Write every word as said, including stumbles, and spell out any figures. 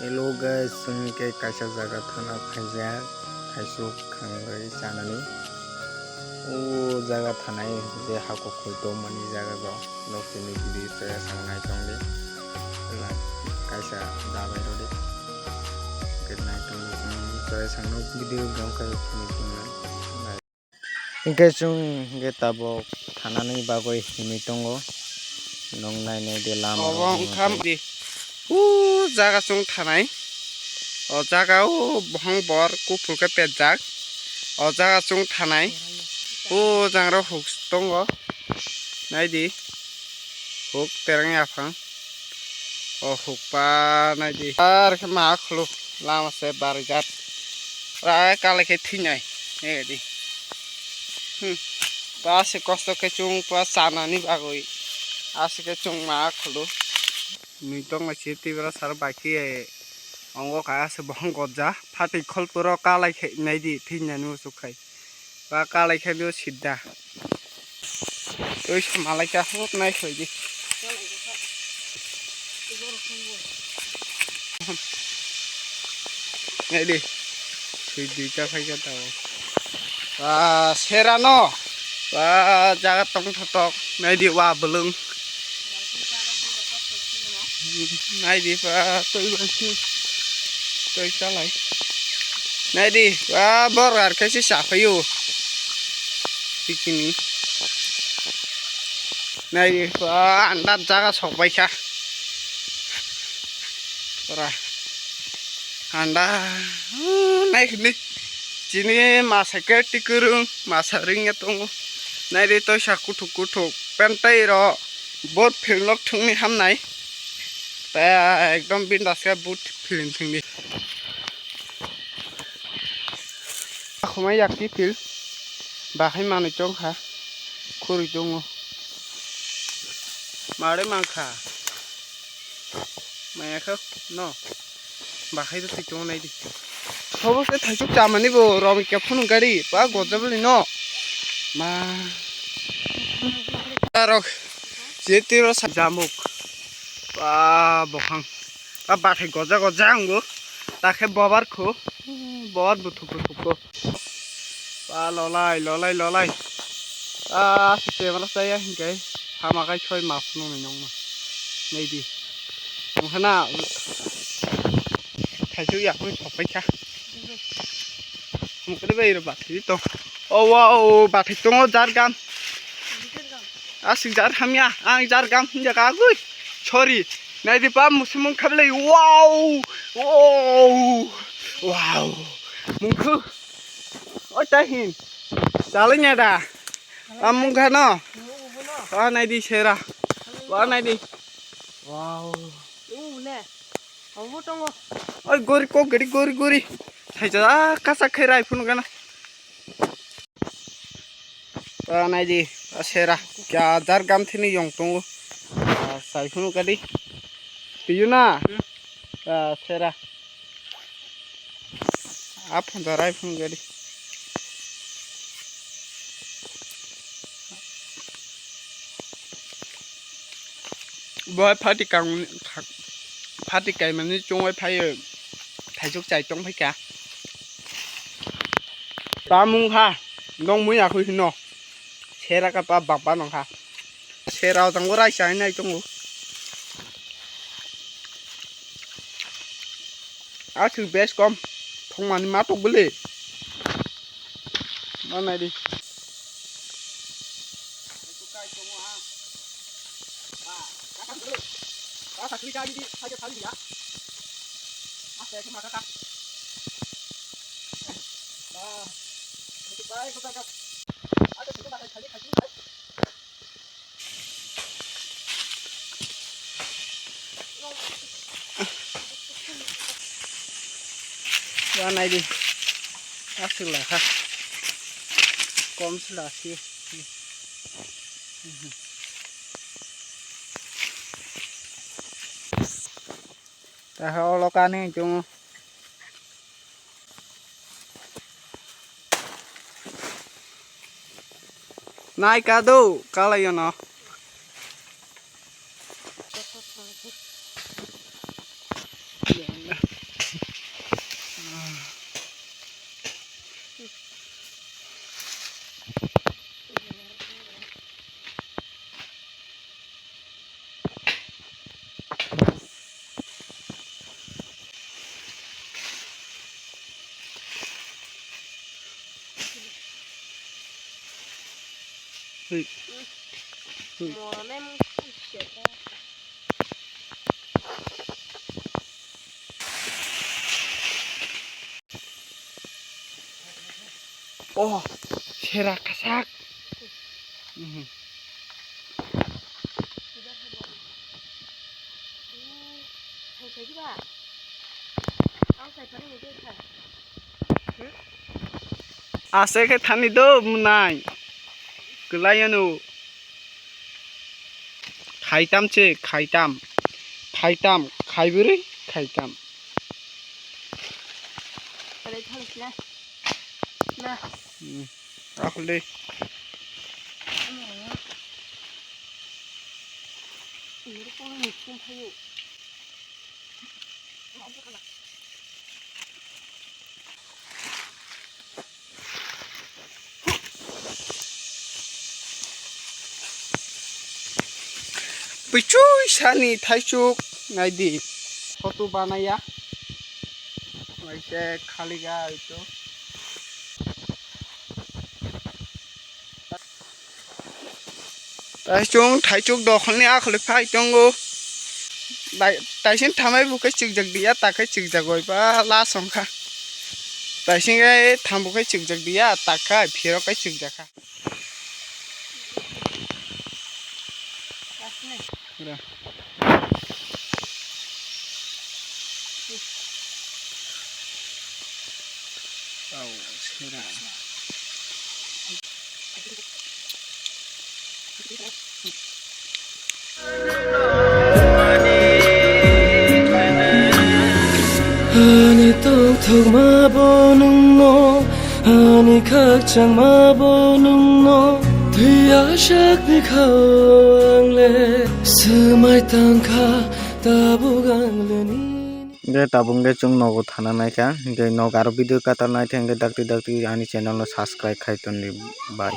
Hello guys, chwng khe kaisa jaga thana phaijak, thaisuk khanglai chanani. O jaga thanai je hakok khoi tongmani jaga go, nok chini bidi chaya sang nai tongdi. Kaisa dabai rodi. Khe nai tongdi chwng chaya sang nok bidi gam kai phunuk tongnai. Hingke chwng hingke tabok thanani bagwi himwi tongo. Nwng nainai de lama Obo rok wngkha di. O jaga chwng thanai. O jaga o bohong bor kuphur khe petjak. O jaga chwng thanai. O jangra huk tongo. Naidi. Huk tereng yaphang. O huk pa naidi. Ar khe ma khulu lama se barijak. Ra kalai khe thinai. Naidi. Hmm. Pa se kosto khe chwng pa chanani bagwi. Aswk khe chwng ma khulu. Nui tong lai se tibra sar bai khe ongo kha se bohong gotja. Phatwi khol puro kalai khe naidi thinani usuk khai. Ba kalai khe do sidda. Twi samalai kha hot nai khoi di. Nai di. Twi duita phai kha tao. Ba sera no. Ba jaga tong thotok. Nai di wa belung. Nai di ba twi bai si. Twi kalai. Nai di, ba bor ar khe se sa phaio. Bikini. Nai di, ba anda jaga sok bai kha. Pura. Anda, hmm, nai khini. Chini masa khe tikurung, masa ring ya tongo. Nai di toisa kuthuk kuthuk. Pentai ro, bot phirlok thungni hamnai. Ta ekdom bindas khe but philin thungni. Khumai yak ki phil. Bahai manwi chong kha. Khurui tongo. Mare mang kha. Maya kha no. Bahai do thwi tongo nai di. Hobo se thaisuk chamani bo rom khe phunuk gari. Pa gojabali no. Ma. Rok. Je tiro sa jamuk. Pa bokhang. Pa bathai goja goja ango. Ta khe bobar kho. Bobar buthuk buthuk kho. Pa lolai lolai lolai. Ah, se camera saya hingkai. Hama kai soi mas nung ni nung ma. Nei di. Mungkhana. Thaisuk yakung sok pai kha. Mungkhana bai ro bathai tong. Oh wow, bathai tongo jar gam. Asik jar hamya, ang jar gam hinja ka gui. Sorry. Nai di pa musimung khablai. Wow. Wow. Wow. Mungkhu. Oi, tahin. Salai nya da. Amung khano. Wa nai di sera. Wa nai di. Wow. Oi, gori kok gari gori gori. Thaisa kasak khe rai phunu gana. Ta nai di, a sera. Kya jar gam thini yong tongo. A sai phunu kadi. Tiyu na. A sera. A phun jarai phun gari. Bo phati kang phati kaimani chungwi phaio. Thaisuk chai tong phaikha. Tamung kha, nong mui akhui hino. Sera ka pa bangpa nong kha. Sera jang bo raisa hinai tongo. Aswk bes kom. Thongmani ma tok bwle. Ma nai di. Wa nai di. Aswk lai kha. Kom sila si. Taha olo kani chungo. Nai ka do, kalai yono. Oh, sera kasak. Mhm. Ase khe thani do mwnai. Kwlai ano. Khaitam se, khaitam. Khaitam, khaibrwi, khaitam. Kalai thang sila. Na. Hmm. Akhol de. Ini ko ni kum phayo. Pichoi sani thaichuk naidi. Photo banaya. Waise khaliga ito. Taichung, thaichuk dokholni akholi phai tongo. Dai-, taising thamai bo khe chikjak diya, ta khe chikjak oi ba last wngkha. Taising khe thambo khe chikjak diya, ta khe phirok khe chikjak kha. Pura. Tau sera. Ani tongthokma bo nwngno, ani khakchangma bo nwngno, thwiya sakni khao ang le swmai tangkha. Tabuk ang le nini. Hingke tabuk hingke chwng nogo thana naikha, hingke nog aro video katal naikha, hingke dakti dakti ani channel no subscribe khai tongdi bai.